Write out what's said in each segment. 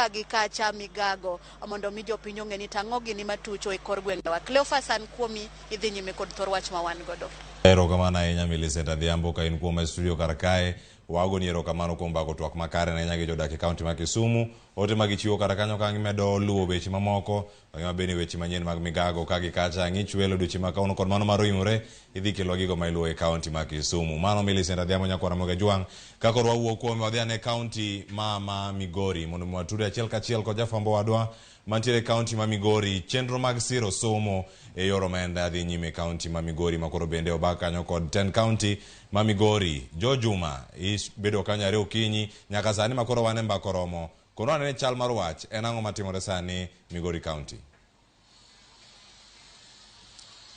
ka gi kacha migago mondo mi jopiny ong'e ni tang'o gini matucho e kor gwengewa. Cleophas, an kuomi idhi nyime kod thor wach ma wan godo. Erokamano ahinya Millicent Adhiambo ka in kuom e studio kar kae. Wagoni erokamano kuom bago twak makare ahinya gi jodak e kaunti ma Kisumu. Ote ma gichiwo kata kanyo ka gimedo luwo weche mamoko, mangima bende weche manyien mag migago ka gi kacha ng'ich welo odiochieng' ma kawuono kod mano mar oimore idhi kelwa gigo ma iluwo e kaunti ma Kisumu. Mano Millicent Adhiambo nyakwara Ramogi Ajwang'. Ka koro wawuok kuome wadhi ane kaunti ma Migori mondo mi watudre achiel kachiel kod jafwambo wadwa mantiere e kaunti ma Migori. Chenro mag siro somo e yor omenda dhi nyime e kaunti ma Migori ma koro bende obag kanyo kod tend kaunti ma Migori. Jo Juma bedo kanyo are okinyi nyaka sani ma koro wan e mbaka oromo. Kono anene chal mar wach en ang'o matimore sani Migori County?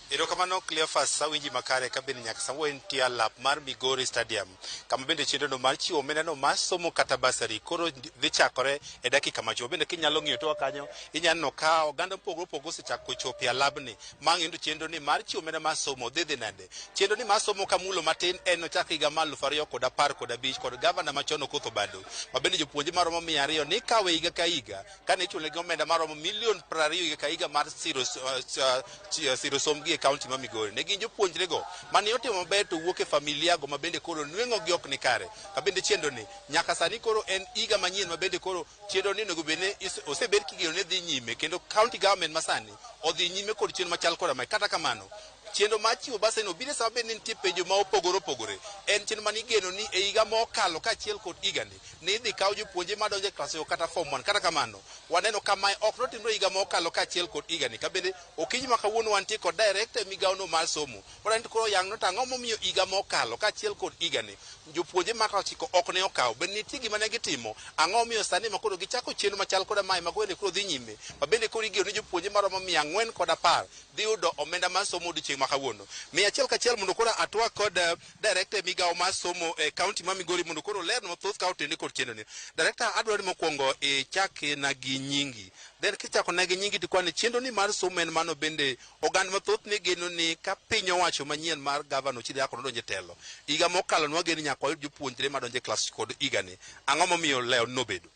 Erokamano Cleophas, awinji makare ka bende nyaka sama entie alap mar Migori Stadium kama bende chenro no mar chiwo omenda no mar somo kata basari koro dhi chakore e dakika machuok. Bende kinyalo ng'iyo toka kanyo inyalo neno ka oganda mopogore opogore osechako chopo e alabni ma ng'iyo ni chenro ni mar chiwo omenda mar somo dhi dhi nade. Chenro ni mar somo kamulo matin en nochak higa mar 2015 kod gavana machon Okoth Obado ma bende jopuonje maromo 200 ni kawe higa ka higa kane ichulonegi omenda maromo milion 20 higa ka higa mar siro sombgi e kaunti ma Migori. Ne gin jopuonjrego mane otimo maber to wuok e familia go ma bende koro nweng'o gi ok ni kare. Ka bende chenro ni nyaka sani koro en higa manyien ma bende koro chenro ni onego bed ni osebed kigeno ni dhi nyime kendo county government masani odhi nyime kod chenro machal koda mae. Kata kamano chenro mar chiwo bursary no biro sama bende nitie penjo ma opogore opogore. En chenro mane igeno ni e higa mokalo kaachiel kod higani ni idhi kaw jopuonje madonjo e klas kata form 1. Kata kamano waneno ka mae ok notimre higa mokalo kaachiel kod higani. Ka bende okinyi ma kawuono wantie kod director e migawo no mar somo. Koro en koro yang no to ang'o momiyo higa mokalo kaachiel kod higani jopuonje ma klas 9 ok ne okaw. Bende nitie gima ne gitimo? Ang'o momiyo sani ma koro gichako chenro machal koda mae ma bende koro dhi nyime ma bende koro igeno ni jopuonje maromo 410 dhi yudo omenda mar somo odiochieng' ma kawuono. Mi achiel kachiel mondo koro atwak kod director e migawo mar somo e kaunti ma Migori mondo koro olerna mathoth ka otene kod chenro ni. Director, adwaro ni mokwongo ichak na gi nyingi. Then kichako na gi nyingi tikwane chenro ni mar somo en mano bende oganda mathoth ne geno ni ka piny owacho manyien mar gavana Ochilo Ayacko nodonjo e telo. Higa mokalo nwageno ni nyaka wayud jopuonjre madonjo e klas kod higani. Ang'o momiyo leo nobedo?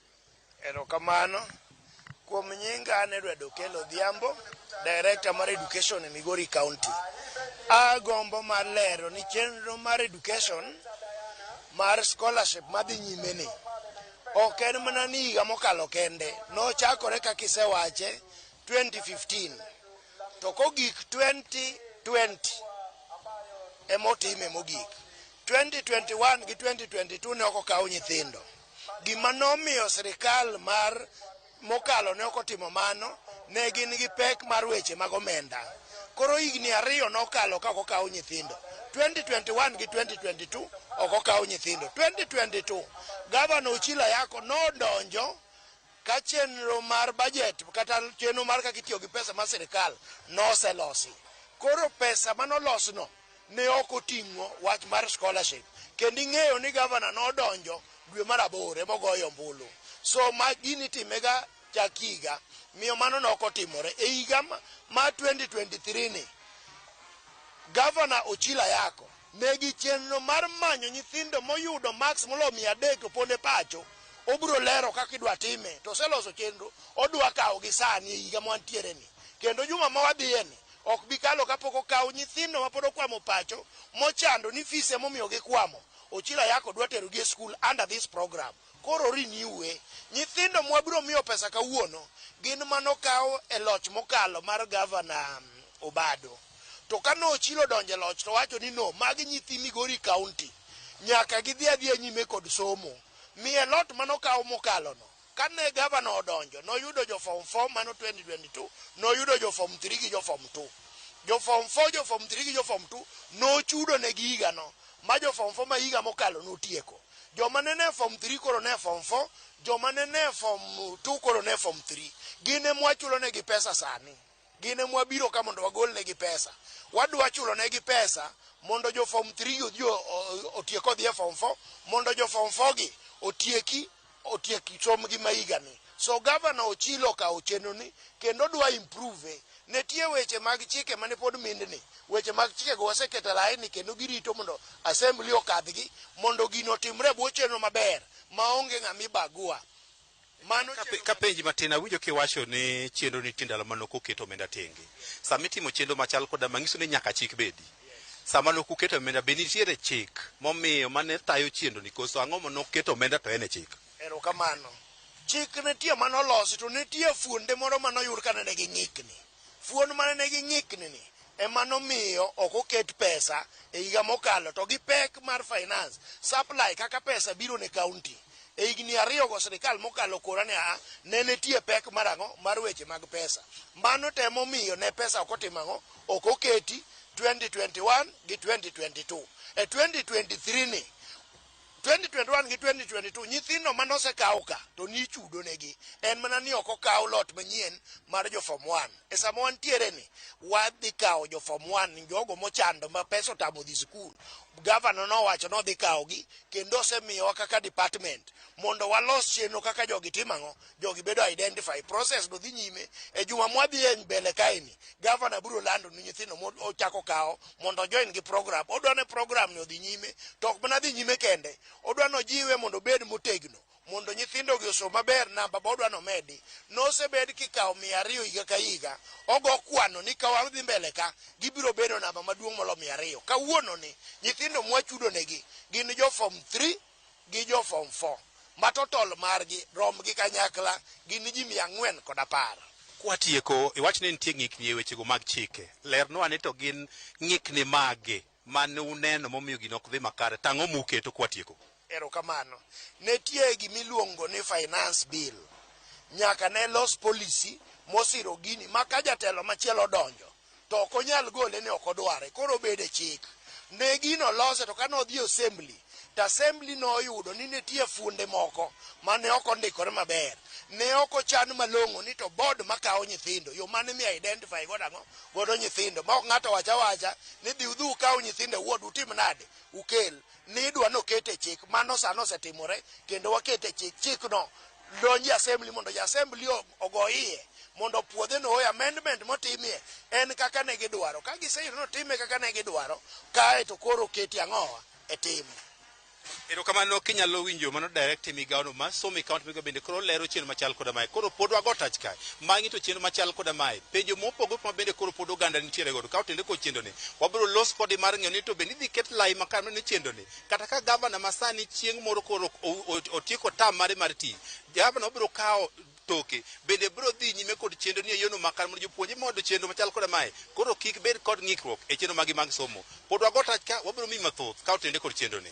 Erokamano. Kuom nyinga an Edward Okello Odhiambo, Director mar Education e Migori County. Agombo mar lero ni chenro mar education mar scholarship madhi nyime ni ok en mana ni higa mokalo kende, nochakore kaka isewache 2015 to kogik 2020 emotime mogik. 2021 gi 2022 ne ok okaw nyithindo. Gima nomiyo sirikal mar mokalo ne ok otimo mano, ne gin gi pek mar weche mag omenda. Koro higni 2 nokalo ka ok okaw nyithindo. 2021 gi 2022 ok okaw nyithindo. 2022 Gavana Ochilo Ayacko nodonjo ka chenro mar budget kata chenro mar kaka itiyo gi pesa mar sirikal noselosi. Koro pesa manolosno ne ok oting'o wach mar scholarship. Kendo ing'eyo ni gavana nodonjo dwe mar 8 emogoyo ombulu. So ma gini itimega chak higa, miyo mano ne ok otimore. E higa ma 2023 ni, Gavana Ochilo Ayacko negi chenro mar manyo nyithindo moyudo marks moloyo 300 to pod e pacho. Obiro lero kaka idwa time, to oseloso chenro, odwa kawogi sani e higa mwantiere ni. Kendo juma ma wadhiye ni, ok bi kalo kapok okaw nyithindo mapod okwamo pacho mochando ni fees emomiyo gikwamo. Ochilo Ayacko dwa terogi e school under this program. Koro renew e. Nyithindo mwabiro miyo pesa kawuono gin manokaw e loch mokalo mar gavana Obado. To ka Ochilo odonjo e loch to wacho ni no, magi nyithi Migori County. Nyaka gidhi adhiya nyime kod somo. Miye lot manokaw mokalo no. Kane gavana odonjo, noyudo jo form 4 mano 2022, noyudo jo form 3 gi jo form 2. Jo form 4, jo form 3 gi jo form 2 nochudo negi higa no, ma jo form 4 ma higa mokalo notieko. Joma ne ne form 3 koro ne form 4, joma ne ne form 2 koro ne form 3. Gin ema wachulo negi pesa sani. Gin ema wabiro ka mondo wagol negi pesa. Wadwa chulo negi pesa mondo jo form 3 odhi otiek odhi e form 4, mondo jo form 4 gi otieki otiek somgi ma higani. So Gavana Ochilo okawo chenro ni kendo odwa improve. Nitie weche mag chike mane pod mindni. Weche mag chike go waseketo e laini kendo girito mondo assembly okadhgi mondo gino otimre e bwo chenro maber maonge ng'ama ibagua. Mano Kapenji matin, awinjo kiwacho ni chenro nitie ndalo mane ok oket omenda tenge. Sama itimo chenro machal koda ma nyiso ni nyaka chik bedi. Sama ne ok uketo omenda, be nitiere chik momiyo mane tayo chenro ni koso ang'o mane ok keto omenda to en e chik? Erokamano. Chik nitie manolosi to nitie fuonde moro manoyud ka nene ging'ikni. Fuon mane ne ging'ikni ni ema nomiyo ok oket pesa e higa mokalo to gi pek mar finance supply kaka pesa biro ne county. E higni ariyo go sirikal mokalo kora ni a ne nitie pek mar ang'o mar weche mag pesa. Mano temo miyo ne pesa ok otimo ang'o ok oketi 2021 gi 2022. E 2023 ni 2021 gi 2022 nyithindo manosekaw ka to nichudo negi en mana ni ok okaw lot manyien mar jo form 1 e sama wantiere ni wadhi kawo jo form 1 jogo mochando ma pesa otamo dhi sikul. Gavana nowacho nodhi kawogi kendo osemiyowa kaka department mondo walos chenro kaka jogi timo ang'o jogi bedo identify process no dhi nyime e juma mwadhi e mbele kaeni gavana biro lando ni nyithindo mochako kawo mondo join gi program. Odwa ne program ni odhi nyime to ok mana dhi nyime kende, odwa nojiwe mondo obed motegno mondo nyithindo gi osom maber. Namba ba odwa nomedi nosebed kikawo 200 higa ka higa, ogo kwano ni ka wadhi mbele ka gibiro bedo namba maduong' molo 200. Kawuono ni nyithindo mwachudo negi gin jo form 3 gi jo form 4 ma total margi rom gi kanyakla gin ji 410. Kwatieko, iwach ni nitie ng'ikni e wechego mag chike. Lernwa ni to gin ng'ikni mage mane uneno momiyo gino ok dhi makare, to ang'o muketo kwatieko? Erokamano. Nitie gimiluongo ni finance bill. Nyaka ne los policy mosiro gini ma ka jatelo machielo odonjo to ok onyal gole ni ok odware, koro obede chik. Ne gino lose to kane odhi e assembly to assembly noyudo ni nitie funde moko mane ok ondikore maber. Ne ok ochan malong'o ni to board makawo nyithindo yo mane mi identify godo ang'o godo nyithindo ma ok ng'ato wacha wacha ni dhi udhi ukaw nyithindo e ward utim nade ukel nidwa noket e chik. Mano sano osetimore kendo wakete chik. Chikno donji assembly mondo jo assembly ogo iye mondo puodhe no amendment motimie en kaka ne gidwaro. Ka giseyudo notime kaka ne gidwaro, kae to koro keti ang'owa e tim. Erokamano. Kinyalo winjo mano direct e migawono mar somo e kaunti migawo bende koro lero chenro machal koda mae. Koro pod wago tach kae mang'i to chenro machal koda mae penjo mopogore ma bende koro pod oganda nitiere godo ka otende kod chenro ni wabiro los kode mar ng'eyo ni to bende idhi ket lai makare ni chenro ni kata ka gavana masani chieng' moro koro otieko tam mare mar tich, gavana obiro kawo toke bende biro dhi nyime kod chenro ni e yono makare mondo jopuonjre mondo chenro machal koda mae koro kik bed kod ng'ikruok e chenro magi mag somo. Pod wago tach ka wabiro miyi mathoth ka otende kod chenro ni.